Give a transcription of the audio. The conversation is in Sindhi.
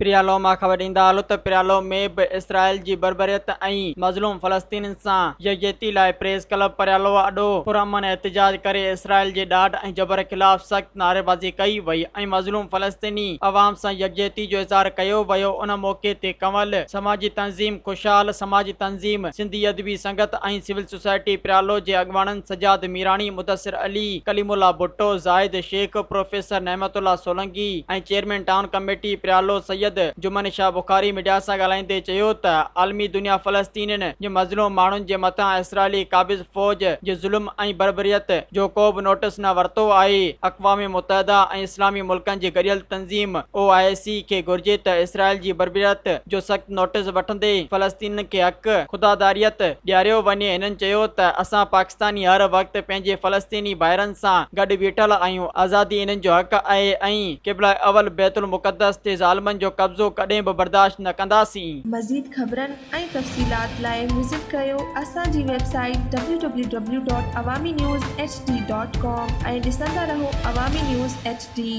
پريالو مان خبر ڏيندا هلو ته پريالو ۾ به اسرائيل جي بربريت ۽ مظلوم فلسطينين سان يڪجهتي لاء پريس ڪلب پريالو آڏو پرامن احتجاج ڪري اسرائيل جي ڏاڍ ۽ جبر خلاف سخت نعريبازي ڪئي وئي ۽ مظلوم فلسطيني عوام سان يڪجهتي جو اظهار ڪيو ويو. ان موقعي تي ڪنول سماجي تنظيم، خوشحال سماجي تنظيم، سنڌي ادبي سنگت ۽ سول سوسائٽي پريالو جي اڳواڻن سجاد ميراڻي، مدثر علي، ڪليم الله Bhutto, Zahid Shaikh, professor Naimatullah Solangi ۽ chairman town committee Pryalo Syed Juman Shah Bukhari media سان ڳالهائيندي چيو ته عالمي دنيا فلسطينين جي مظلوم ماڻهن جي مٿان اسرائيلي قابض فوج جي ظلم ۽ بربريت جو ڪو به نوٽس نه ورتو آهي، اقوام متحده ۽ اسلامي ملڪن جي گڏيل تنظيم او آء سي کي گهرجي ته اسرائيل جي بربريت جو سخت نوٽيس وٺندي فلسطينين کي حق خوداراديت ڏياريو وڃي. هنن چيو ته اسان پاڪستاني هر وقت پنهنجي فلسطيني ڀائرن سان گڏ بيٺل آهيون، آزادي انهن جو حق آهي ۽ قبله اول بيت المقدس تي ظالمن جو قبضو ڪڏهن به برداشت نه ڪنداسين. مزيد خبرن ۽ تفصيلات لاء وزٽ ڪريو اسان جي website W W W dot Awami news H D dot com ۽ ڏسندا رهو عوامي نيوز ايڇ ڊي.